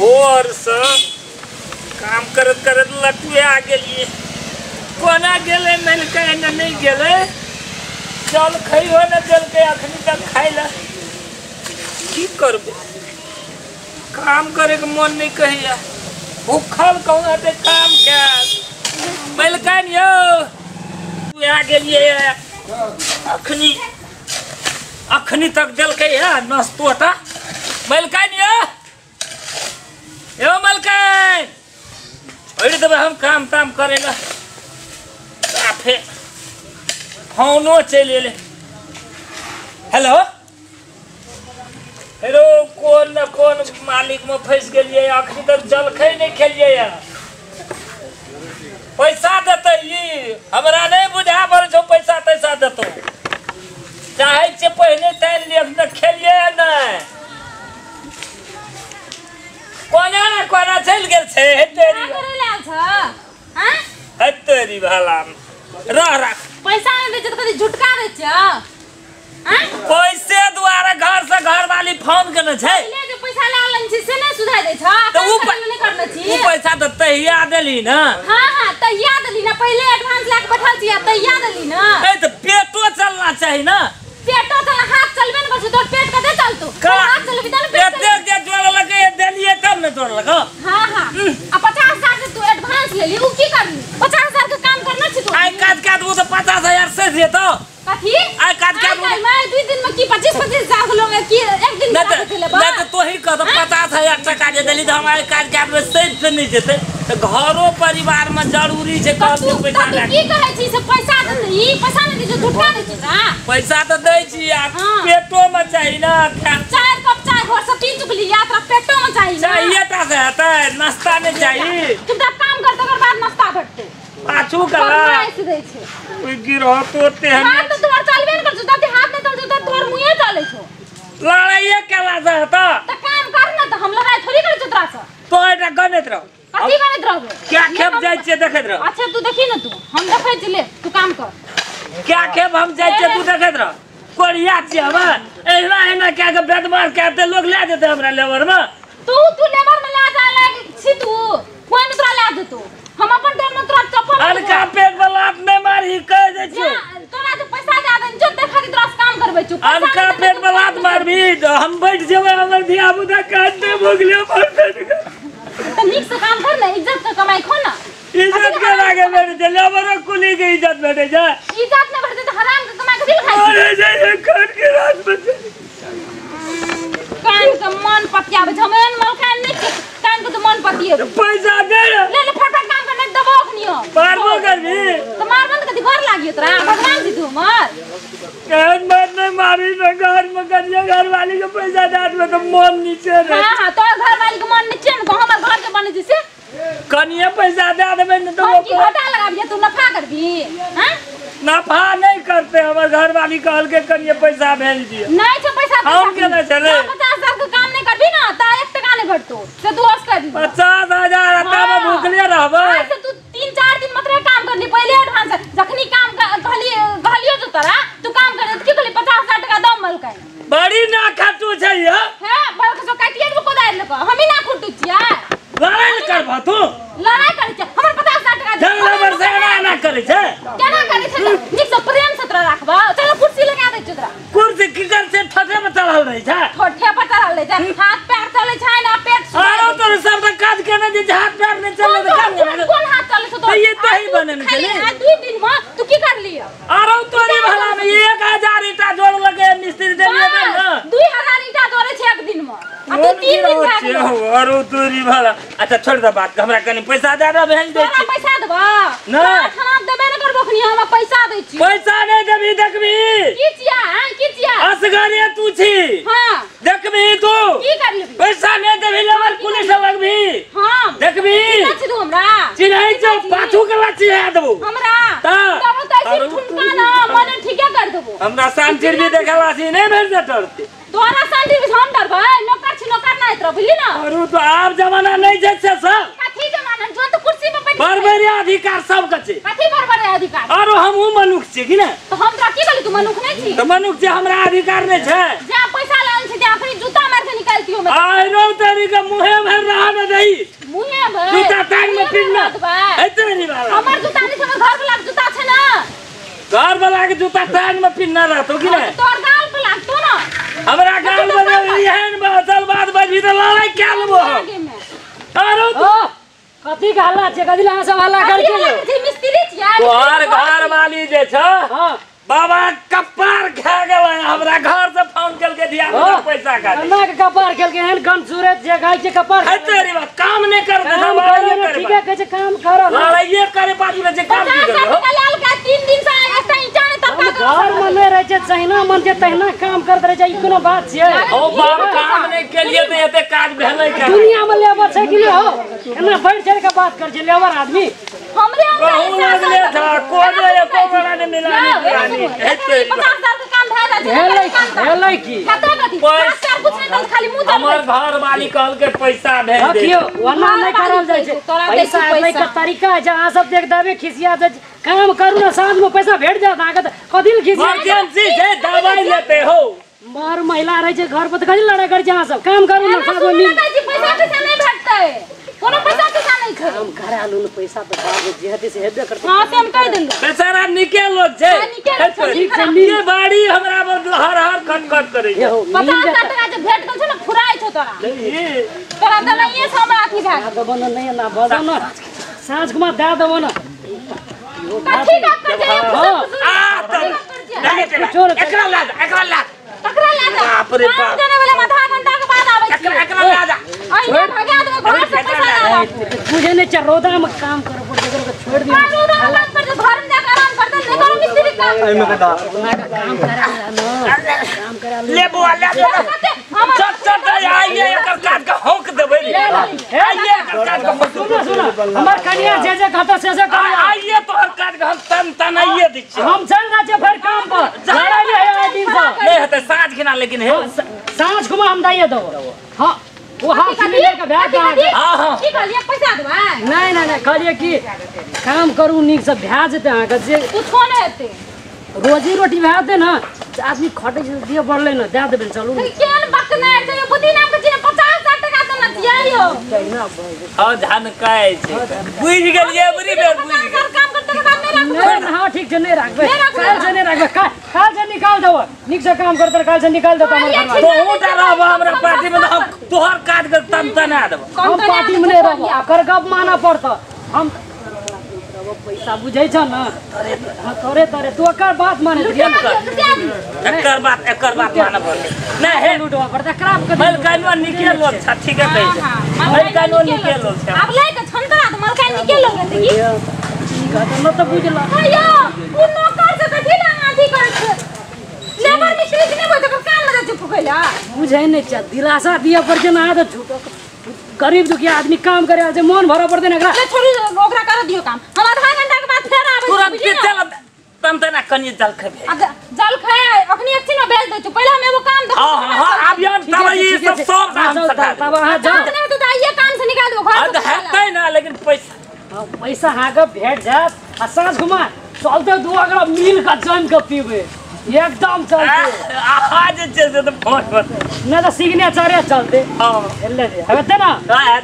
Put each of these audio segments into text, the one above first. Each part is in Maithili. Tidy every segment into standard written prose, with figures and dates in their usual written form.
भोरसँ काम करैत करैत लटुए आ गेलियै। कोना गेलै मलकै ने नहि गेलै, जल खैयो ने देलकै अखनी तक खाय लए। की करबै, काम करैके मन नहि कहैया, भूखल कहूँ हेतै काम कयल। मलकानि यौ आ गेलियै, अखनी अखनी तक देलकै है नस्तोटा। मलकानि यौ, यौ मलकानि, छोड़ि देबै हम काम ताम करै लए। साफे फोनो चलि एलै। हेलो हेलो, कोन न कोन मालिकमे फँसि गेलियै, अखनी तक जलखै नहि खेलियै। पैसा देतै ई हमरा नहि बुझा पड़ै छौ, पैसा तैसा देतौ। चाहै छियै पहिने तानि लिअ, अखनी तक खेलियै नहि। कोना ने कोना चलि गेल छै। हे तेरी भला, रह राख। पैसा नहि दै छै तऽ कथी झुटका दै छै? पैसे द्वारा घर से घर वाली फोन केने छै। पहिले जे पैसा लए लेने छी से नहि सुधारि दै छ, तऽ उ नहि करने छी। उ पैसा तऽ तहिया देली ने। हां हां तहिया देली ने, पहिले एडवांस लए के बैठल छी आ तहिया देली ने। ए तऽ पेटो चलना चाही ने। पेटो चल, हाथ चलबे ने करै छै, तोर पेट कते चलतौ? हाथ चलबी त ने पेट चलबी। जे जोड़लक देलियै तब ने जोड़लक। हां हां, आ 50,000 के तू एडवांस लेली, उ की करली? 50,000 के काम करना छी तू। आइ काज काज देबो तऽ 50,000 से जेतौ। कथी? आइ काज काज मैं 2 दिन में की 25-25 हजार लोग की एक दिन में नहीं तो तोही कह तो 50,000 टका जे देली त हम आइ काज काज में सही से नहीं जेतै। त घरो परिवार में जरूरी छै कम के पैसा। तू की कहै छी से पैसा देतै? ई पैसा नहीं दै छै, झुटका दै छै ना। पैसा त दै छी आ पेटो में चाही ना। 4 कप चाय घर से पी चुकली, यात्रा पेटो में चाही ना। चाहिए ता से हेतै, नाश्ता नहीं चाही। तू त काम कर तकर बाद नाश्ता भेटतै। पाछू कला दै छै ओइ गिरह तो तेहन हाथ तो तोहर चलबे न कर छौ, तते हाथ नहीं चलतौ त तोहर मुँहे चलै छौ। लड़ाइए केला से हेतौ त काम कर न, त हम लड़ाई थोड़ी करै छौ तोरा से। तो एकटा गनैत रह। कथी गनैत रहबै? क्या खेप जाइ छियै देखैत रह। अच्छा तू देखी न, तू हम देखै छी, ले तू काम कर। क्या खेप हम जाइ छियै तू देखैत रह। कोरिया छियै हम, एहिना एहिना कए के बेदमार कए देतै, लोग लए जेतै हमरा लेबर में। तू तू लेबर में लए जा लाग छी, तू कोइ ने तोरा लए जेतौ। हम अपन टाइम में तोरा चप्पल हल्का पेट पर लात नहीं मारी कह दे छियो। तोरा जो पैसा दे देन जो देखा के तोरा से काम करबै छु। हल्का पेट पर लात मारबी हम बैठ जेबै, हमर धिया पुता कान दे भोगलियो पर बैठ के। त नीक से काम कर ने, इज्जत के कमाई खो ना। इज्जत के लागे बैठ जे लेबरो कुली के इज्जत भेटै छै। इज्जत न भेटै त हराम के कमाई के दिल खाइ। अरे जे कान के रात में कान के मन पतियाबै छै। हम एहन मलकान नहीं छी कान के तो मन पतिएबै। पैसा दे ले ले फटाफट काम कर, नहीं देबो अखनी हम। मारबो करबी त मारबो न, कथी घर लागियो तोरा? भगवान छी तू हमर। केहन बात नहीं मारी न, घर में करिए घर वाली के पैसा दे देबे त मन नीचे रे। हां हां तोर घर वाली के मन नीचे न, हमर घर के बनै छै से कनिए पैसा दे देबे न तो हम की घाटा लगाबिए? तू नफा करबी? हां नफा नहीं करते, हमर घर वाली कहल के कनिए पैसा भेज दिए। नहीं छै पैसा। हम केना चले? 50,000 के काम नहीं करबी ना त 1 टका नहीं भेटतो से तू होश कर दी। 50,000 आता में भूखले रहबै। आज से तू 3-4 दिन मात्र काम करली, पहिले एडवांस जखनी काम कहली कहलियो जो तोरा तू काम करे त की कहली 50,000 टका दम मलकै। बड़ी ना खटू छै यो। हां बड़ खसो काटिए देबो कोदारि लक, हमी ना खुटू छियै। लड़ाई करबा तू? लड़ाई करै छै हमर 50,000 टका दे। जंगल से एना ना करै छै। केना करै छै? नीक से प्रेम से तोरा राखबा। चल कुर्सी लगा दै छियौ तोरा। कुर्सी की कर से ठठे में चढ़ल रहै छै। ठठे पर चढ़ल रहै छै, हाथ पैर चलै छै ना पेट। आरो तोर सब त काज केने जे हाथ पैर नै चलै त काम कोन हाथ चलै छौ तोर? ये तही बने ने चले। आ 2 दिन में तू की करली? आरो तोरी भला में 1000 ईटा जोड़ लगे मिस्त्री देलियै न। 2000 ईटा जोड़ै छै एक दिन में आ तू 3 दिन भए गेलौ। आरो तोरी भला। अच्छा छोड़ दे बात, हमरा कनी पैसा दे दे भेज दे। तोरा पैसा देबा? ना खाना देबे न करबो खनी, हमरा पैसा दै छी। पैसा नहीं देबी देखबी की छिया? हां की छिया? असगरे तू छी। हां देखबी तू की कर लेबी? पैसा नहीं देबी लेबर पुलिस लगबी। हां देखबी चिन्है छी तू हमरा? चिन्है छौ, पाछू के लाची है देबो हमरा। त तब त ऐसे ठुनका ना मने ठीके कर देबो। हमरा शांतिर भी देखला छी नहीं भेज दे डरते। तोरा शांति भी हम डरबै? नौकर छी नौकर ना इतरो बुझली ना। अरे तो आब जमाना नहीं छै से सब। कथी जमाना? जो तो कुर्सी पर बैठ बरबरी अधिकार सब के छै। कथी बरबरी अधिकार? आरो हमहु मनुख छी कि ना? तो हम तोरा की कहली तू मनुख नहीं छी? त मनुख छै, हमरा अधिकार नहीं छै। जा पैसा लान छै, जा अपनी जूता मार के निकालती। देतियो मैं आइ रो तेरी के मुहे भर रहा न दई मुहे भर जूता टांग में पिन्ना एते नी वाला हमर जूता नहीं हमर घर वाला के जूता छै ना घर वाला के जूता टांग में पिन्ना रहतो कि नहीं तोर गाल पे लागतो ना हमरा गाल में एहन बात बात बजी त लड़ाई क्या लेबो अरे कथी के हल्ला छै कथी अहाँ सब हल्ला कर के मिस्त्री छियै तोहर घर वाली जे छ हां बाबा कपार खा गेलै हमरा घर से फोन कल के दिया पैसा का हमरा के कपार खेल के एहन गन सूरत जे गाय के कपार है तेरी बात काम नहीं करते काम करे ठीक है कहै छै काम करो लड़ाइए करे बाजू में जे काम की करो लाल का 3 दिन से एकटा ईटा ने तबका घर में नहीं रहै छै जहिना मन छै तहिना काम करत रहै छै ई कोनो बात छियै ओ बाप काम नहीं के लिए त एते काज भेलै के दुनिया में लेबर छै कि नहीं हो एना बढ़ चढ़ के बात कर छै लेबर आदमी हमरे कहूं लगले था कोने एको बड़ा ने मिला नहीं 50,000 के काम भए जाइ छै भेलै की कते कथी पैसा कुछ नहीं दल खाली मुंह हमर घर वाली कहल के पैसा भेज दे देखियो वना नहीं करल जाइ छै पैसा लै के तरीका है अहाँ सब देख देबे खिसिया जाइ काम करू ना साँझ में पैसा भेट जात अहाँ के कथी ल खिसिया इमरजेंसी छै दवाई लेते हो मार महिला रहै छै घर पर त कथी लड़ाई करै छै अहाँ सब काम करू ना साँझ में मिल पैसा पैसा नहीं भेटतै कोनो पैसा पैसा नहीं छै काम करा लू पैसा त बाद जे हेतै से हेबे करतै हां से हम कह देंगे बेचारा निके लोग छै ठीक छै ये बाड़ी हमरा हर हर खट खट करै छै 50,000 टका जे भेट गेल छै ने फुराइ छौ तोरा तोरा त नहीं से हमरा अथी भए गेल देबो न नहीं ना बजो न साँझ कुमा दए देबो न कथी गप कर छै आ त नहीं एकरा ला एकरा ला तकरा ला जा बाप रे बाप जाने वाला आधा घंटा के बाद आबै छै एकरा ला जा अइने भगा देबो घर से पैसा ला बुझे नहीं छै रौदा में काम करे पड़े एकरो के छोड़ दियो रौदा में काम कर घर में जाके आराम कर दे नहीं करो मिस्त्री काम एमे के दा काम करा ना काम करा ले बुआ ले चल चल आइए एकर काट के होंक देबै आइए एकर काट के सुनो सुनो हमर कनिया जे जे कहता से से कर आइए तोहर काट के हम तन तन आइए दै छियै हम चल जा छै फेर काम पर लड़ाई नहीं है दिन से नहीं हेतै साँझ खिना लेकिन हे साँझ खुमा हम दाइए देबो हां वो हाथ में लेके भए जा हां हां की कहलिए पैसा देबै नहीं नहीं नहीं कहलिए कि काम करू नीक से भए जेतै अहाँ के जे कुछो नहीं हेतै रोजी रोटी भए जेतै ना आदमी खटै छै दिए बढ़लै ना दए देबै चलू केन बकना छै बुद्धि नाम के छै 50,000 टका त न दियाइयो हां झनकाय छै बुझि गेलियै बड़ी बेर बुझि गेल काम करते के बाद नहीं राखबै नहीं हां ठीक छै नहीं राखबै काल से नहीं राखबै काल से निकाल देबो नीक से काम करतै काल से निकाल देतौ हमर घर तोहू टा रहबो हमरा पार्टी में हम तोहर काट के तन तना देबो हम पार्टी में नहीं रहबो ओकर गप मानऽ पड़तौ हम पैसा बुझै छ न हां तोरे तोरे तू ओकर बात माने एकर बात मानऽ पड़तै नहीं हे लूटवा पड़तै खराब कर मलकानो निके लोग छ ठीक है कहै छै मलकानो निके लोग छ आब लै के क्षमता त मलकान निके लोग हेतै की ठीक है त न त बुझला अयो उ नौकर से कथी ला अथी करै छै लेबर मिस्त्री से नहीं बोलते काम लगा छै फुकैला बुझै नहीं छ दिलासा दिए पर छै ना त झूठो गरीब दुखिया आदमी काम करे छै मन भरा पड़तै ने एकरा ले छोड़ी ओकरा कर दियो काम हम आधा घंटा के बाद फेर आबै तुरंत चल तन तना कनी जल खेबे जल खाए अखनी एक छिन भेज दै छु पहिले हम एगो काम देखो हां हां आबियन तब ई सब सब काम सटा तब अहाँ जाओ नहीं तो आइए काम से निकाल दो घर से हेतै ना लेकिन पैसा पैसा अहाँ के भेट जायत आ साँझ घुमा चलते दू अगरा मिल के जम के पीबे एकदम चलते आज जे से त फोन पर ना त सिग्नेचरे चलते हां ले दे हेतै ना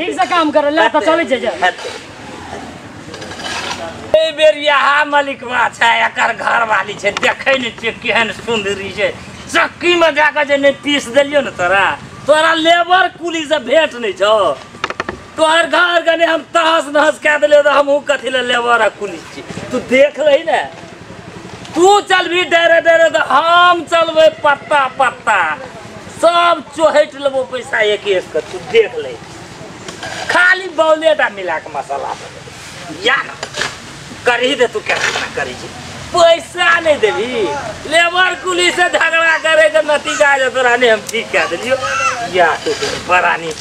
ठीक से काम कर ले त चलै छै ए बेर यहाँ मलिकवा छै एकर घर वाली छै देखै नै छियै केहन सुंदरी छै चक्की में जाके जे नै पीस देलियो ने तोरा तोरा लेबर कुली से भेंट नै छौ तोहर घर के ने हम तहस नहस कए देलियो त हमहूँ कथी ले लेबर आ कुली छी तू देख लही ने तू चलबी डरे डरे त हम चलबै पत्ता पत्ता सब चोहट लेबो पैसा एक एक के तू देख लही खाली बौलेटा मिला के मसाला या ना करही दे तू क्या करी छी पैसा नहीं देबी लेबर कुली से झगड़ा करे के नतीजा आ तोरा ने हम ठीक कह देलियो या तू बरानी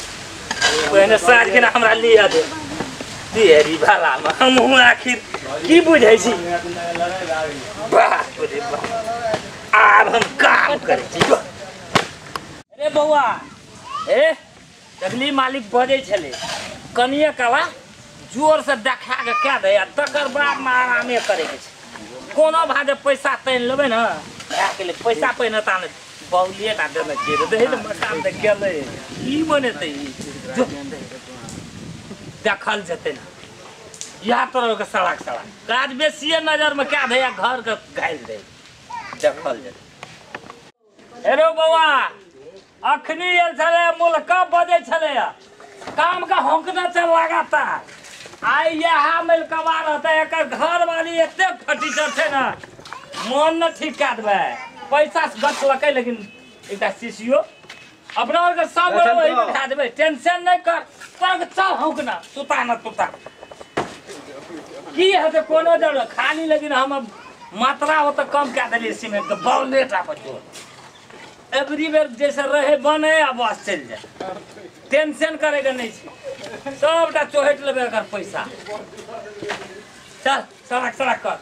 पहिने साँझ के ना हमरा लिया दे तेरी भला में हमहूँ आखिर की बुझै छी बाप रे बाप आब हम काम करै छी। अरे बौआ ए देखली मालिक बजै छलै कनिए कला जोर से देखा के कह दे आ तकर बाद में आरामे करे के छै। कोनो भाजे पैसा तानि लेबै ने भए गेलै पैसा पहिने ताने बौलिए टा देने छियै रे, देखही ने मकान तऽ गेलै की बनेतै ई? जो, देखल जेतै ने इएह तोरा के सड़क सड़क काज बेसिए नजरमे कए दे आ घर के घायल दे, देखल जेतै। हेरो बौआ अखनी आयल छलै मुलका बजै छलै काम के होंकना चल लगातार। आइ इएह मिलकवा रहतै, एकर घरवाली एते फटीचर छै ने मन न ठीक कए देबै। पैसा गछलकै लेकिन एकटा शीशियो अपना आरके सब गोटे ओहिमे धए देबै, टेंशन नहि कर। तोरा चल होंकना तुता न तुता की हेतै कोनो जरूरत खाली, लेकिन हम मात्रा ओतऽ कम कए देलियै सीमेंट के बौलेटा पर जोर। एवरी बेर जैसे रहे बने आ बस चलि जाए, टेंशन करैके नहि छै, सबटा चोहटि लेबै एकर पैसा। चल सड़क सड़क कर।